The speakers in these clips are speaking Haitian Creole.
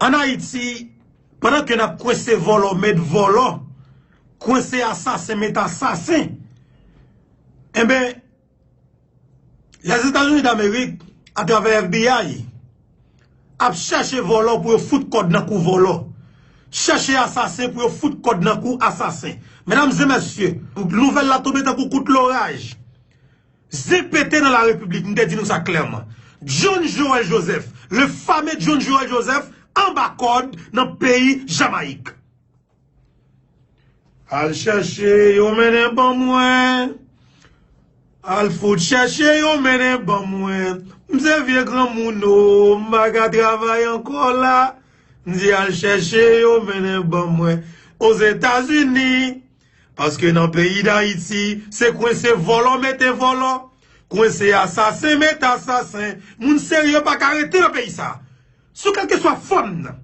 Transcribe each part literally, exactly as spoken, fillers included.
Ann Ayiti, pandan ke n ap kwense vòlò, met vòlò, kwense asasen, met asasen, enben, Lèzetazini Damerik, atravè F B I, ap chèche vòlò pou yo fout kòd nan kou vòlò. Chèche asasen pou yo fout kòd nan kou asasen. Medam e mesye, nouvèl la tonbe tankou kout loraj. Zen pete nan la Repiblik, m te di nou sa klèman. John Joël Joseph, le fameux John Joël Joseph, anba kòd nan peyi Jamayik. Al chèche yo mennen ban mwen. Al fout chèche yo mennen ban mwen. M se vye granmoun o, m pa ka travay ankò la. M di al chèche yo mennen ban mwen. Ozetazini, paske nan peyi Dayiti, se kwense vòlò mete vòlò, kwense asasen mete asasen. Moun serye pa ka rete nan peyi sa. Sou kèlkeswa fòm nan,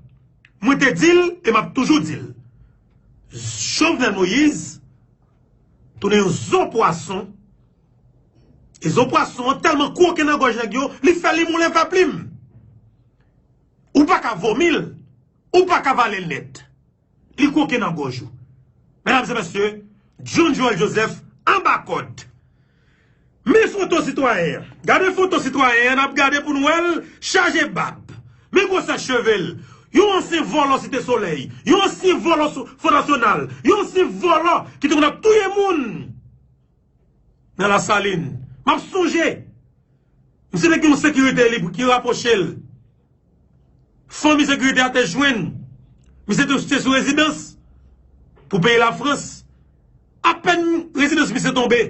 mwen te di l e m ap toujou di l. Jovenel Moïse tounen yon zo pwason. E zo pwason an tèlman kwoke nan gòj nèg yo, li fè li moulen fè plim. Ou pa ka vomi l, ou pa ka vale l nèt. Li kwoke nan gòj ou. Medam e mesye, John Joël Joseph anba kòd. Men foto sitwayen an. Gade foto sitwayen an, n ap gade pou n wè l chaje bab. Men gwosè cheve l. Yon ansyen vòlò Site Solèy. Yon ansyen vòlò sou Fò Nasyonal. Yon ansyen vòlò ki te konn ap touye moun nan Lasalin. M ap sonje. Misye te gen yon sekirite li ki rapwoche l. Fanmi sekirite a te jwenn. Misye te, te sou rezidans pou peyi Lafrans. Apèn rezidans misye tonbe,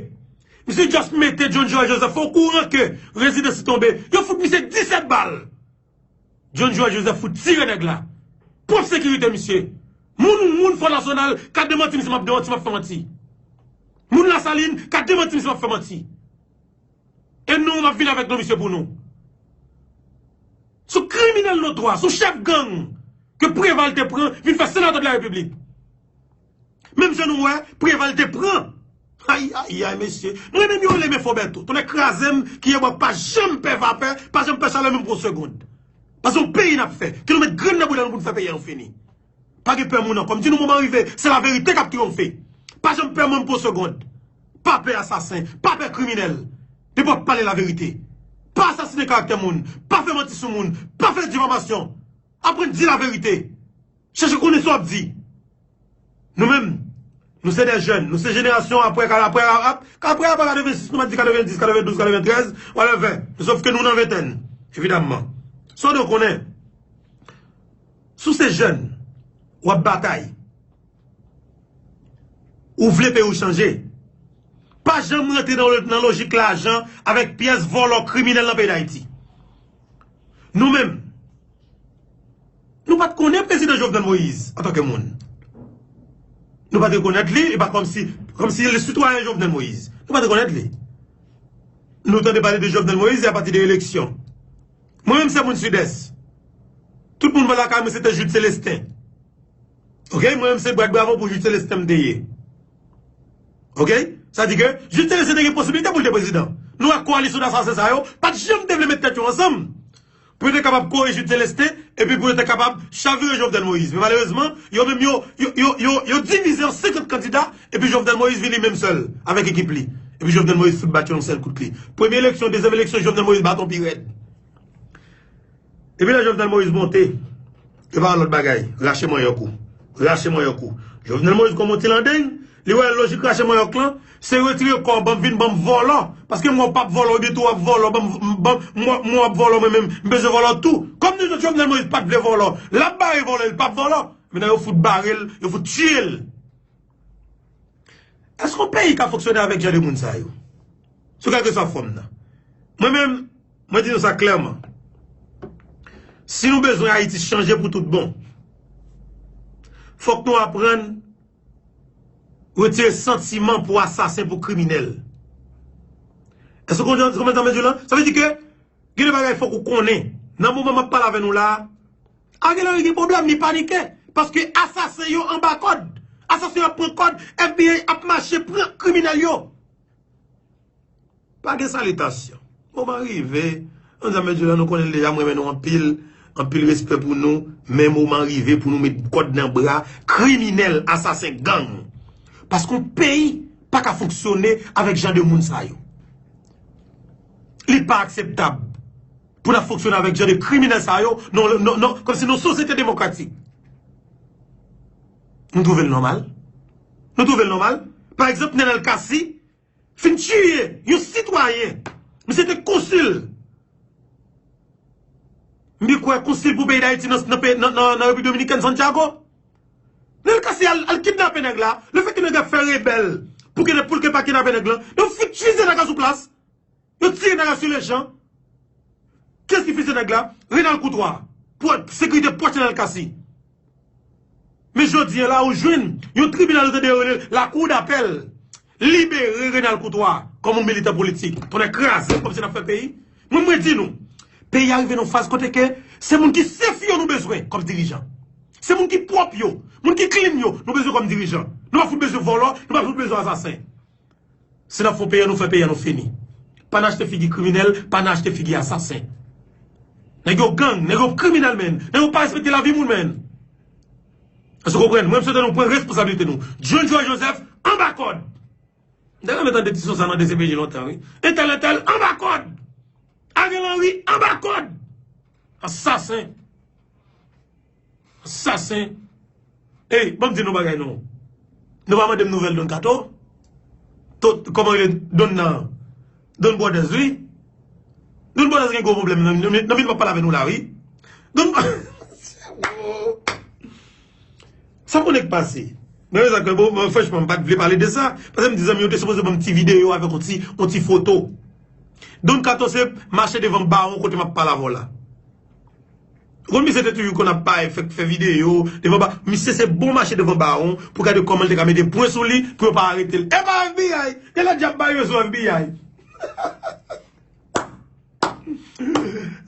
misye just mete John Joël Joseph okouran ke rezidans li tonbe. Yo fout misye disèt bal. John Joël Joseph fout tire nèg la. Pwòp sekirite misye. Moun, moun Fò Nasyonal ka demanti misye, m ap demanti, m ap fè manti. Moun Lasalin ka demanti misye, m ap fè manti. E nou, m ap vin avèk non misye pou nou. Sou kriminèl notwa, sou chèf gang ke Preval te pran vin fè senatè de la Repiblik. Menm jan nou wè, Preval te pran. Ay, ay, ay, mesye. Mwen menm yo rele men Fòbèto. Tonnè kraze m, kiyè bwa pa janm pè vapè, pa janm pè chalè menm pou yon segond. Paske yon peyi n ap fè, ke nou met grenn nan bouda nou pou n fè peyi an fini. Pa gen pè moun ankò. M di nou moman rive, se laverite k ap triyonfe. Pa janm pè moun pou yon segond. Pa pè asasen, pa pè kriminèl. Depi w ap pale laverite. Pa asasinen karaktè moun, pa fè manti sou moun, pa fè difamasyon. Aprann di laverite. Chèche konnen sa w ap di. Nou menm, nou se de jèn, nou se jenerasyon apre, apre, apre, apre, apre katrevensis, nou mèt di katrevendis, katrevendouz, katreventrèz, whatever. Sòf ke nou nan ventèn, evidamman. Sa w dwe konnen, si w se jèn, w ap batay. Ou vle peyi w chanje. Pa janm rantre nan, nan lojik lajan avèk pyès vòlò kriminèl nan peyi Dayiti. Nou menm, nou pa t konnen prezidan Jovenel Moïse antanke moun. Nou pa t rekonèt li, e pa kòmsi, kòmsi li sitwayen Jovenel Moïse. Nou pa t rekonèt li. Nou tande pale de Jovenel Moïse, se apati de eleksyon. Mwen menm se moun Sidès. Tout moun lakay mwen se te Jude Célestin. Ok, mwen menm se bat bravo pou Jude Célestin m te ye. Ok? Sa di ke Jude Célestin te gen posibilite pou l te prezidan. Nou wè koalisyon dasasen sa yo pa t janm te vle met tèt yo ansanm pou yo te kapab kore Jude Célestin, epi pou yo te kapab chavire Jovenel Moïse. Men malerezman, yo menm yo, yo, yo, yo, yo divize an senkant kandida, epi Jovenel Moïse vin li menm sèl avèk ekip li. Epi Jovenel Moïse fout bat yo yon sèl kout li. Premye eleksyon, dezyèm eleksyon, Jovenel Moïse bat yon pi rèd. Epi lè Jovenel Moïse monte, yo pa lòt bagay, rache manyòk ou. Rache manyòk ou. Jovenel Moïse kòm yon ti landeng, li wè lojik rache manyòk lan, se retire kò w, ban m vin ban m vòlò. Paske m wè w p ap vòlò, oubyen tou w ap vòlò, ban m, ban m, m wè w ap vòlò mwen menm, m bezwen vòlò tou. Kòm nou Jovenel Moïse pa t vle vòlò, l ap bare vòlò, li p ap vòlò. Mentnan yo fout bare l, yo fout tiye l. Èske yon peyi ka fonksyone avèk jan de moun sa yo? Sou kèlkeswa fòm nan. Mwen menm, mwen di nou sa klèman. Si nou bezwen Ayiti chanje pou tout bon, fòk nou aprann retire santiman pou asasen, pou kriminèl. Èske w konprann sa m di w la? Sa vle di ke gen de bagay fòk ou konnen. Nan moman m ap pale avè nou la a, Ariel Henry gen pwoblèm, li panike. Paske asasen yo anba kòd. Asasen yo ap pran kòd, F B I ap mache pran kriminèl yo. Pa gen salitasyon. Moman rive. Yon zanmi di la, nou konnen l deja, m renmen nou anpil. Anpil respè pou nou, men moman rive pou nou met kòd nan bra kriminèl, asasen, gang. Paske yon peyi pa ka fonksyone avèk jan de moun sa yo. Li pa akseptab pou n ap fonksyone avèk jan de kriminèl sa yo, non, non, non, kòmsi nan yon sosyete demokratik. Nou twouve l nòmal? Nou twouve l nòmal? Pa egzanp, Nenel Cassy fin tiye yon sitwayen. Misye te konsil. M byen kwè konsil pou peyi Dayiti nan, nan, nan, nan, nan Repiblik Dominikèn, Santiago. Nenel Cassy al, al kidnape nèg la. Lefètke nèg la fè rebèl pou kidna-, pou l pa kidnape nèg la, yo fouti tiye nèg la sou plas. Yo tiye nèg la sou lejan. Kiyès ki fizye nèg la? Renald Coutoir. Pwò-, sekirite pwòch Nenel Cassy. Men jodi a la, ou jwenn yon tribinal, ou tande yo rele l, lakou dapèl, libere Renald Coutoir kòm yon militan politik. Tonnè kraze, kòmsi n ap fè peyi. Mwen, mwen di nou, peyi a rive nan faz kote ke se moun ki sefyo nou bezwen kòm dirijan. Se moun ki pwòp yo, moun ki clean yo, nou bezwen kòm dirijan. Nou pa fout bezwen vòlò, nou pa fout bezwen asasen. Si n ap fè peyi an, nou fè peyi an, nou fini. Pa n achte figi kriminèl, pa n achte figi asasen. Nèg yo gang, nèg yo kriminèl, men. Nèg yo pa respekte lavi moun, men. Èske w konprann? Mwen, m swete nou pran responsabilite nou. John Joe Joseph, anba kòd. M te renmen tande ti son sa nan D C P J lontan, wi. Entèl, entèl, anba kòd. Ariel Henry, anba kòd. Asasen. Asasen. Ey, ban m di nou bagay non. Nou pa mande m nouvèl Don Kato? Tout, kòman rele Don nan? Don Brothers, wi. Don Brothers gen gwo pwoblèm nan, nan, nan minit m ap pale avè nou la, wi. Don, sa konnen k pase. Nan rezon ke, bon, franchman, m pa t vle pale de sa. Paske m di zanmi yo te sipoze ban m ti videyo avèk yon ti, yon ti foto. Don Kato se mache devan bawon kote m ap pale avè w la. Ou konn misye te toujou konn ap bay, fè, fè videyo devan ba-, misye se bon mache devan bawon pou gade kòman l te ka mete pwen sou li pou yo pa arete l. E pa F B I, gen lòt djab bay yo sou F B I.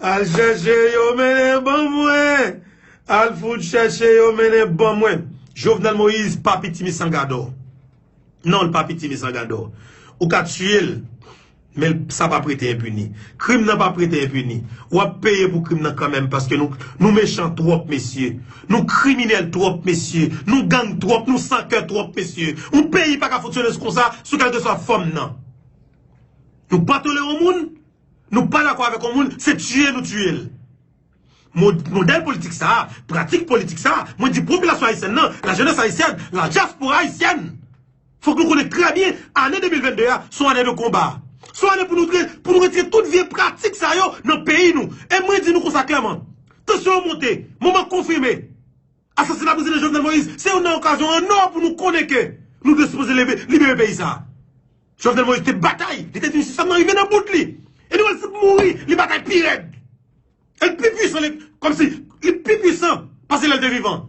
Al chèche yo mennen ban mwen. Al fout chèche yo mennen ban mwen. Jovenel Moïse pa piti misangadò. Non, l pa piti misangadò. Ou ka tiye l, men sa p ap rete enpini. Krim nan p ap rete enpini. W ap peye pou krim nan kanmenm, paske nou, nou mechan twòp, mesye. Nou kriminèl twòp, mesye. Nou gang twòp, nou san kè twòp, mesye. Yon peyi pa ka fonksyone konsa sou kèlkeswa fòm nan. Nou pa tolere yon moun, nou pa dakò avèk yon moun, se tiye nou tiye l. Mo-, modèl politik sa a, pratik politik sa a, mwen di popilasyon ayisyèn nan, lajenès ayisyèn, ladyaspora ayisyèn, fòk nou konnen trè byen, ane de mil vennde a, se yon ane de konba. Se yon ane pou nou tre-, pou nou retire tout vye pratik sa yo nan peyi nou. E mwen di nou konsa klèman, tansyon an monte, moman konfime. Asasina prezidan Jovenel Moïse se youn nan okazyon an nò pou nou konnen ke nou te sipoze leve, libere peyi sa a. Jovenel Moïse te batay, li te di misye sa m nan rive nan bout li. E nou wè l fout mouri, li batay pi rèd. E l pi pwisan, li, kòmsi li pi pwisan pase lè l te vivan.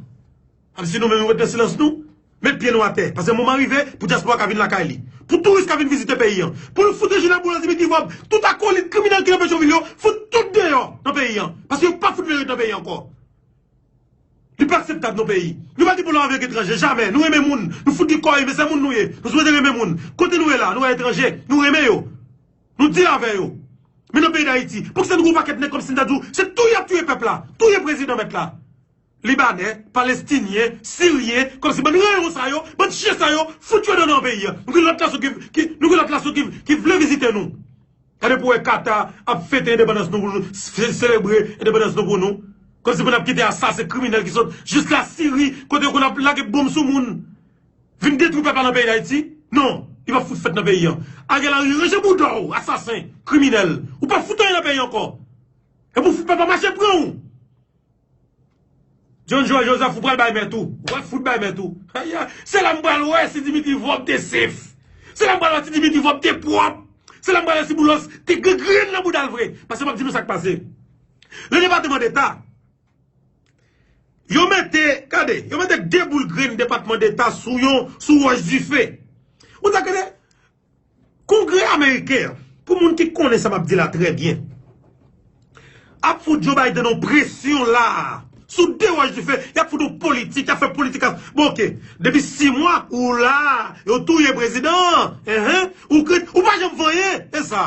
Kòmsi nou menm nou ret nan silans nou, met pye nou atè. Paske moman rive pou dyaspora ka vin lakay li. Pou touris ka vin vizite peyi an. Pou nou fout Reginald Boulos, Dimitri Vorbe, tout akolit kriminèl ki nan Petyonvil yo, fout tout deyò nan peyi an. Paske yo pa fout vle ret nan peyi an ankò. Li pa akseptab nan peyi. Nou pa gen pwoblèm avèk etranje, jamè. Nou renmen moun. Nou fout gen kò, men se moun nou ye. Nou sipoze renmen moun. Kote nou ye la, nou wè etranje, nou renmen yo. Nou deal avè yo. Men nan peyi Dayiti, poukisa nou gen yon pakèt nèg kòmsi n ta di w, se touye y ap touye pèp la, touye prezidan mèt la. Libanè, Palestinyen, Siryen, kòmsi bann rayon sa yo, bann chen sa yo, fout yo nan, nan peyi a. Nou gen lòt nasyon ki, ki, nou gen lòt nasyon ki, ki vle vizite nou. Gade pou wè Kata ap fete endepandans nou pou nou, se-, selebre endepandans nou pou nou. Kòmsi pou n ap kite asasen kriminèl ki sot jis Lasiri, kote yo konn ap lage bonm sou moun. Vin detwi pèp la nan peyi Dayiti? Non, li p ap fout fèt nan peyi an. Ariel Henry, ranje bouda w, asasen, kriminèl. Ou p ap fout anyen nan peyi ankò. E pou fout pèp la mache pran w. John Joe Joseph, ou pral bay mèt ou. Ou pral fout bay mèt ou. Aya, se la m pral wè si Dimitri Vorbe te safe. Se la m pral wè si Dimitri Vorbe te pwòp. Se la m pral wè si Boulos te gen grenn nan bouda l vre. Paske m ap di nou sa k pase. Le depatman deta, yo mete, gade, yo mete de boul grenn depatman deta sou yon, sou wòch dife. Ou ta gade, Kongrè ameriken an, pou moun ki konnen sa m ap di la trè byen, ap fout Joe Biden yon presyon la a. Sou de wòch dife, y ap fout yon politik, y ap fè politik. Bon, oke. Depi sis mwa, ou la a, yo touye prezidan an. Enhen. Ou kri-, ou pa janm fè anyen. E sa.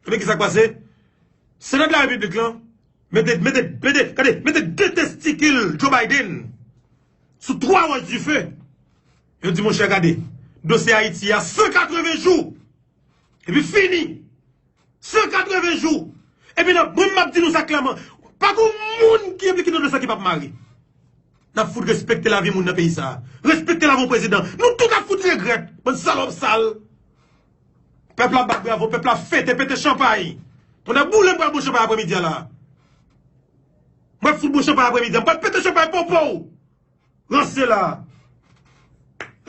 Ebyen, ki sa k pase? Sena de la Repiblik lan, Mete, mete, mete, gade, mete de testikil Joe Biden sou twa wòch dife. Yo di, monchè, gade, dosye Ayiti a san katreven jou. Epi fini. San katreven jou. Epi nan, mwen, m ap di nou sa klèman. Pa gen moun ki enplike nan dosye ki p ap mare. N ap fout respekte lavi moun nan peyi sa a. Respekte lavi yon prezidan. Nou tout ap fout regrèt. Bann salòp sal. Pèp la bat bravo, pèp la fete, pete chanpay. Tonnè boule, m pral bwè chanpay aprèmidi a la. M pral fout bwè chanpay aprèmidi a. M pral pete chanpay popow. Ranse la.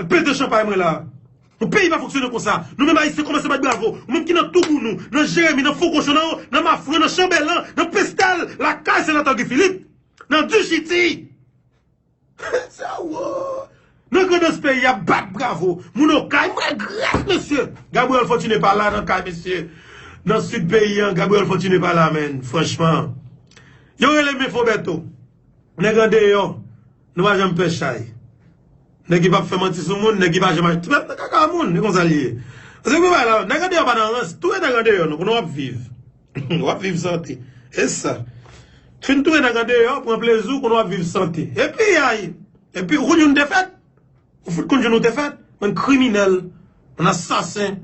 Pete chanpay mwen la. Yon peyi pa fonksyone konsa. Nou menm Ayisyen kòmanse bat bravo. Ou menm ki nan Tougoun ou, nan Jeremi, nan Fokochon, nan, nan Mafran, nan Chanbèlan, nan Pestèl, lakay Senatè Guy Philippe, nan Dichiti. Sa wo. Nan Grandans peyi a, bat bravo. Moun Okay, m regrèt, mesye. Gabriel Fortuné pa la nan kay, mesye. Nan sid peyi an, Gabriel Fortuné pa la, menn. Franchman. Yo rele men Fobeto. Nèg andeyò, nou pa janm pè chay. Nèg ki p ap fè manti sou moun, nèg ki pa janm achte. Ti pèp nan kaka moun, e konsa l ye. Paske pou bay la, nèg andeyò pa nan rans, touye nèg andeyò, non, konnen w ap viv. W ap viv sante. E sa. Fin touye nèg andeyò, pran plezi w, konnen w ap viv sante. Epi, ay, epi, ou konn jou nou te fèt? Ou fout konn jou nou te fèt? Bann kriminèl, bann asasen,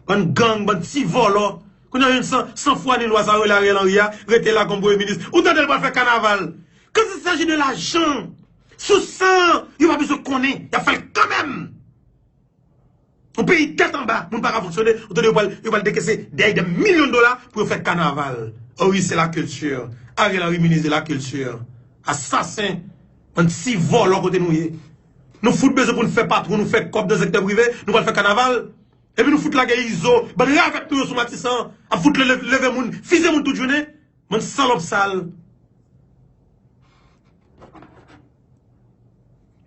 bann gang, bann ti vòlò. Kounye a, youn san, san fwa ni lwa sa yo rele Ariel Henry a, rete la kòm premye minis. Ou tande l pral fè kanaval. Quand il s'agit de l'argent, sou san, yo pa bezwen konnen, y ap fè l kanmenm. Yon peyi tèt anba, moun pa ka fonksyone, ou tande yo pral, yo pral dekese dèyè de milyon dola pou yo fè kanaval. Oh oui, c'est la culture. Ariel Henry, ministre de la culture. Asasen, bann ti vòlò kote nou ye. Nou fout bezwen pou n fè patwon, nou fè kòb nan sektè prive, nou pral fè kanaval. Epi nou fout lage Izo, bann ravèt nou yo sou Matisan, ap fout leve, leve moun, fize moun tout jounen. Bann salòp sal.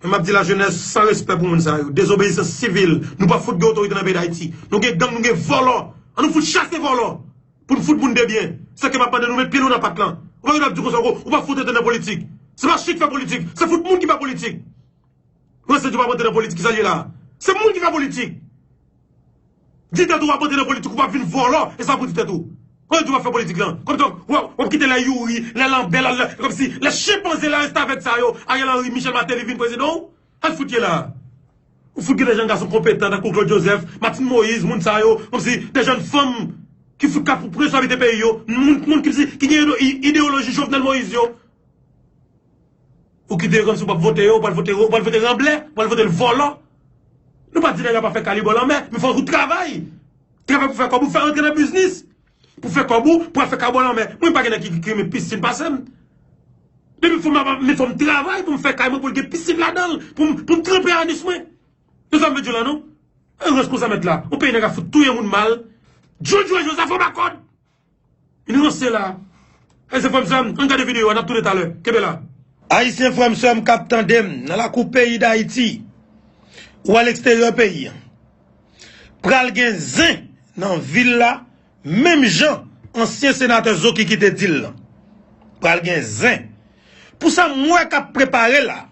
Men m ap di lajenès san respè pou moun sa yo. Dezobeyisans sivil. Nou pa fout gen otorite nan peyi Dayiti. Nou gen gang, nou gen vòlò. An nou fout chase vòlò. Pou n fout moun de byen. Se ke m ap mande nou met pye nou nan pat lan. Ou pa gen dwa ap di konsa ankò, ou pa fout antre nan politik. Se pa chit fè politik. Se fout moun ki fè politik. Mwen se di w ap antre nan politik, kisa l ye la? Se moun ki fè politik. Di tèt ou w ap antre nan politik, ou p ap vin vòlò, e sa pou di tèt ou. Kòman di w ap fè politik lan? Kòmsi w ap, w ap kite lè Youri, lè Lanbè, lè, lè, kòmsi lè chenpanze, lè restavèk sa yo, Ariel Henry, Michel Martelly vin prezidan w? Sa l fout ye la? Ou fout gen de jèn gason konpetan tankou Claude Joseph, Martine Moïse, moun sa yo, kòmsi de jèn fanm ki fout ka pou responsabilite peyi yo, moun, moun ki, ki gen ide-, i-, ideyoloji Jovenel Moïse yo. Ou kite yo kòmsi w p ap vote yo, ou pral vote, ou pral vote ranblè, ou pral vote vòlò. Nou pa di nèg la pa fè kalibò lanmè, men fòk ou travay. Travay pou fè kòb ou, fè rantre nan biznis. Pou fè kòb ou, pou al fè kalibò lanmè. Mwen pa gen nèg ki, ki renmen pisin pase m. Depi fò m ap, men fò m travay pou m fè kay mwen pou l gen pisin ladan l, pou m, pou m tranpe anis mwen. Se sa m vle di w la, non? E responsab mèt la. Yon peyi nèg ap fout touye moun mal. Jojo, Jozèf anba kòd. Vin ranse la. Ayisyen frè m sè m, ann gade videyo a, n ap tounen talè. Kenbe la. Ayisyen frè m sè m k ap tande m nan lakou peyi Dayiti ou aleksteryè peyi a, pral gen zen nan vil la, menm jan ansyen senatè Zokiki te di l lan. Pral gen zen. Pou sa m wè k ap prepare la,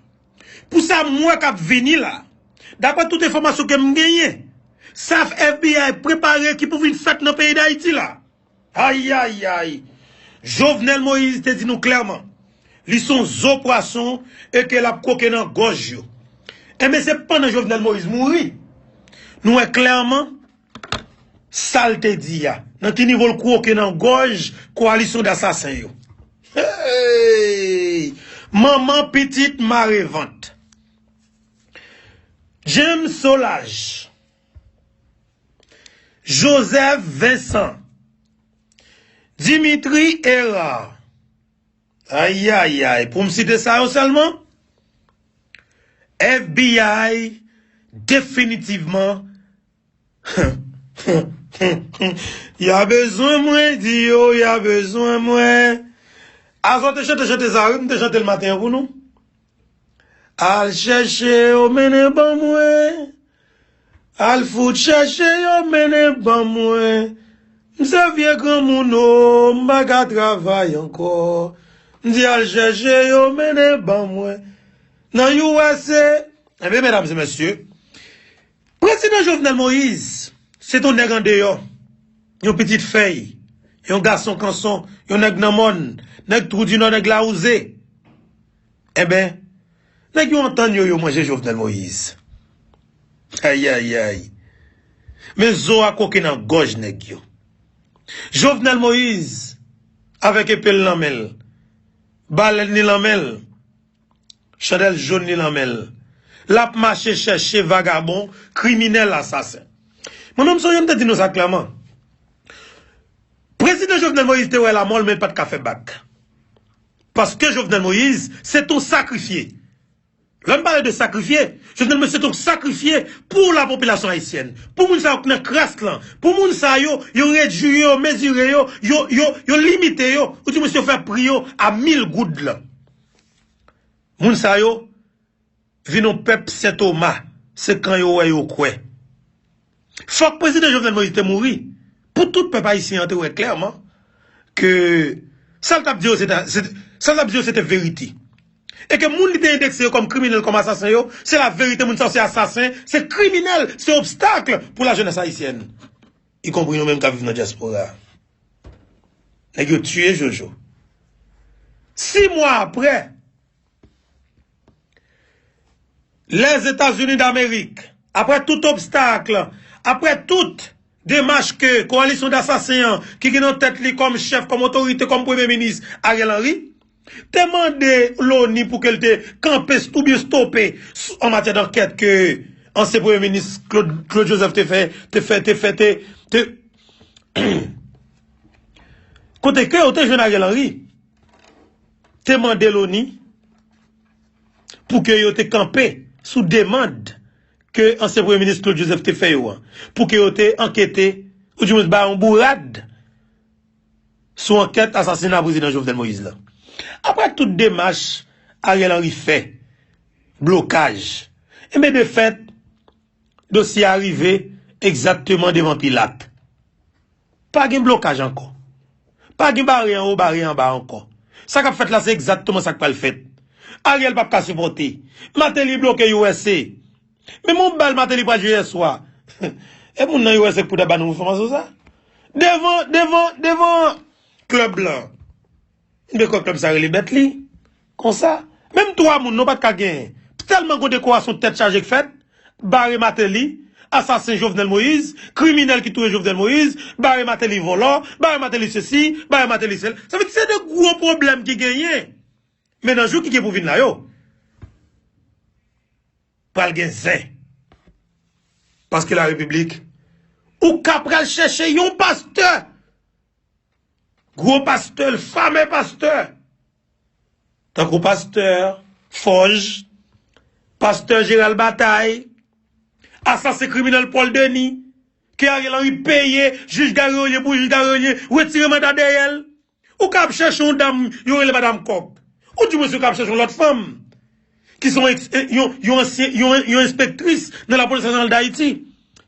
pou sa m wè k ap vini la, daprè tout enfòmasyon ke m genyen, sa F B I prepare ki pou vin fèt nan peyi Dayiti la. Ayayay! Jovenel Moïse te di nou klèman, li se yon zo pwason e ke l ap kwoke nan gòj yo. Enben, se pandan Jovenel Moïse mouri, nou wè klèman sa l te di a, nan ki nivo l kwoke nan gòj kowalisyon dasasen yo. Hey! Manman pitit mare vant. James Solages, Joseph Vincent, Dimitri Hérard. Ayayay, pou m site sa yo sèlman, F B I definitivman, y a bezwen mwen, di yo, y a bezwen mwen. Azò te chante chante sa, wi, m te chante l maten an pou nou. Al chèche yo mennen ban mwen. Al fout chèche yo mennen ban mwen. M se vye granmoun o, m pa ka travay ankò. M di al chèche yo mennen ban mwen. Nan U S A, enben, medam e mesye, Prezidan Jovenel Moïse, se t on nèg andeyò, yon pitit fèy, yon gason kanson, yon nèg nan mòn, nèg Twou di Nò, nèg Lawouze. Enben, nèg yo antann yo, yo manje Jovenel Moïse. Ayayay. Men zo a koke nan gòj nèg yo. Jovenel Moïse, avèk epe l nan men l, balèn li nan men l, chandèl jòn li nan men l, l ap mache chèche vagabon, kriminèl, asasen. Mwen menm sonje m te di nou sa klèman. Prezidan Jovenel Moïse te wè lamò l, men l pa t ka fè bak. Paske Jovenel Moïse, se t on sakrifye. Lè m pale de sakrifye, Jovenel Moïse se t on sakrifye pou la popilasyon ayisyèn. Pou moun sa yo k nan kras lan, pou moun sa yo, yo redui yo, yo mezire yo, yo, yo, yo limite yo, oudimwens yo fè pri yo a mil goud lan. Moun sa yo vin yon pèp Sen Toma, se kan yo wè yo kwè. Fòk prezidan Jovenel Moïse te mouri pou tout pèp ayisyen an te wè klèman ke sa l t ap di yo se ta- se- sa l t ap di yo se te verite. E ke moun li te endekse yo kòm kriminèl, kòm asasen yo, se la verite, moun sa yo se asasen, se kriminèl, se obstak pou lajenès ayisyèn, ikonpri nou menm k ap viv nan dyaspora. Nèg yo tiye Jojo. Sis mwa apre, Lèzetazini Damerik, apre tout obstak, apre tout demach ke kowalisyon dasasen an, ki gen nan tèt li kòm chèf, kòm otorite, kòm premye minis Ariel Henry, te mande Loni pou ke l te kanpe oubyen stope s- an matyè dankèt ke ansyen premye minis Claude, Claude Joseph te fè, te fè, te fè, te, te, kote ke yo te jwenn Ariel Henry, te mande Loni pou ke yo te kanpe sou demann ke ansyen premye minis Claude Joseph te fè yo an, pou ke yo te ankete, oudimwens bay yon bourad sou ankèt asasina prezidan Jovenel Moïse lan. Apre tout demach Ariel Henry fè, blokaj, enben de fèt, dosye a rive egzakteman devan Pilat. Pa gen blokaj ankò. Pa gen bare anwo, bare anba ankò. Sa k ap fèt la, se egzakteman sa k pral fèt. Ariel p ap ka sipòte. Martelly bloke U S A. Men yon bal Martelly pral jwe yè swa. E moun nan U S A k pou ta ba nou enfòmasyon sa? Devan, devan, devan klèb lan. Enben, kòk klèb sa rele bèt li. Konsa, menm twa moun non pa t ka genyen. Tèlman gon dekorasyon tèt chaje k fèt, bare Martelly, asasen Jovenel Moïse, kriminèl ki touye Jovenel Moïse, bare Martelly vòlò, bare Martelly sesi, bare Martelly sela. Sa vle di se de gwo pwoblèm ki genyen. Men nan jou ki gen pou vin la yo, pral gen zen. Paske la repiblik, ou ka pral chèche yon pastè, gwo pastè, famè pastè, tankou pastè Fòj, pastè Gérald Bataille, asasen kriminèl Paul Denis, ke Ariel Henry peye jij Gary Royer pou jij Gary Royer retire manda dèyè l. Ou ka ap chèche yon dam, yo rele madanm Kòk. Oudimwens ou ka ap chèche yon lòt fanm, ki se yon, eks- yon, yon ansyen, yon, yon enspektris nan Lapolis Nasyonal Dayiti,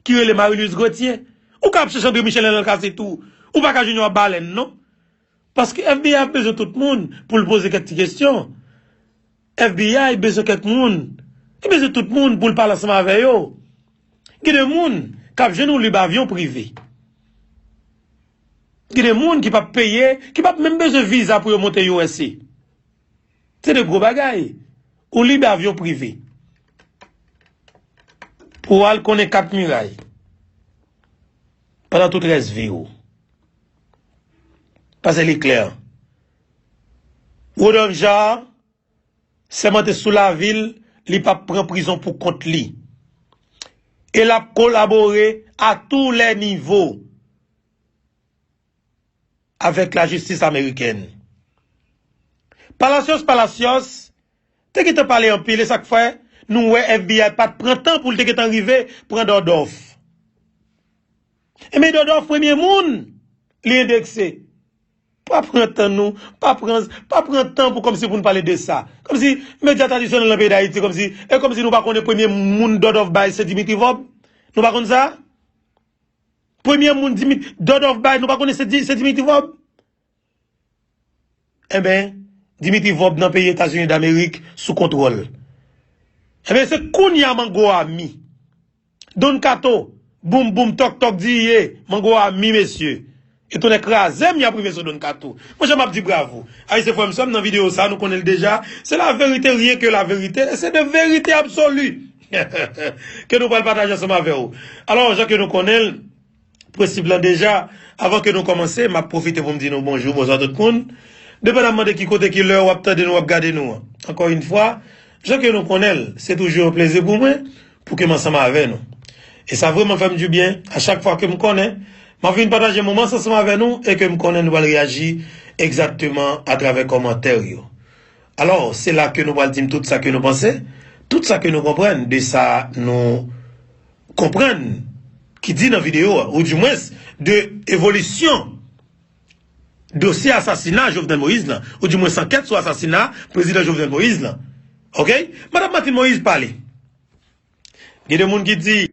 ki rele Marie Louise Gauthier. Ou ka ap chèche André Michel nan kase tou. Ou pa ka jwenn yo ap balèn, non. Paske F B I ap bezwen tout moun pou l poze kèk ti kesyon. F B I bezwen kèk moun. Li bezwen tout moun pou l pale ansanm avè yo. Gen de moun k ap jwenn yon lib avyon prive. Gen de moun ki p ap peye, ki p ap menm bezwen viza pou yo monte U S A. Se de gwo bagay. Yon lib avyon prive. Pou w al konnen Kat Miray. Pandan tout rès vi w. Paske li klè. Rodolphe Jaar sèmante sou lavi l, li p ap pran prizon pou kont li. E l ap kolabore à tous les niveaux avèk lajistis amerikèn. Palacios, Palacios te gentan pale anpil, e sa k fè nou wè F B I pa t pran tan pou l te gentan rive pran Dòdòf. Enben, Dòdòf premye moun li endekse. Pa pran tan nou, pa pran, pa pran tan pou kòmsi pou n pale de sa. Kòmsi medya tradisyonèl nan peyi Dayiti, kòmsi, e kòmsi nou pa konnen premye moun Dòdòf bay se Dimitri Vorbe. Nou pa konn sa? Premye moun Dimi- Dòdòf bay, nou pa konnen se Di- se Dimitri Vorbe? Enben, Dimitri Vorbe nan peyi Etazini Damerik sou kontwòl. Enben, se kounye a mango a mi. Don Kato, boum boum, tòk tòk, diye, mango a mi, mesye. E tonnè kraze m, y ap rive sou Don Kato. Mwen, jan m ap di bravo. Ayisyen frè m, sè m, nan videyo sa, nou konnen l deja. Se la verite, rien que la vérité. E se de verite absoli ke nou pral pataje ansanm avè w. Alò, jan ke nou konnen l, prensip lan deja, avan ke nou kòmanse, m ap pwofite pou m di nou bonjou, bonswa tout moun. Depandaman de ki kote, ki lè w ap tande nou, w ap gade nou an. Ankò yon fwa, jan ke nou konnen l, se toujou yon plezi pou mwen, pou ke m ansanm avè nou. E sa vrèman fè m dibyen, a chak fwa ke m konnen, m ap vin pataje moman sa ansanm avè nou, e ke m konnen nou pral reyaji egzakteman atravè kòmantè yo. Alò, se la ke nou pral di m tout sa ke nou panse, tout sa ke nou konprann de sa nou konprann ki di nan videyo a, oudimwens de evolisyon dosye asasina Jovenel Moïse lan, oudimwens ankèt sou asasina prezidan Jovenel Moïse lan. Oke? Madanm Martine Moïse pale. Gen de moun ki di,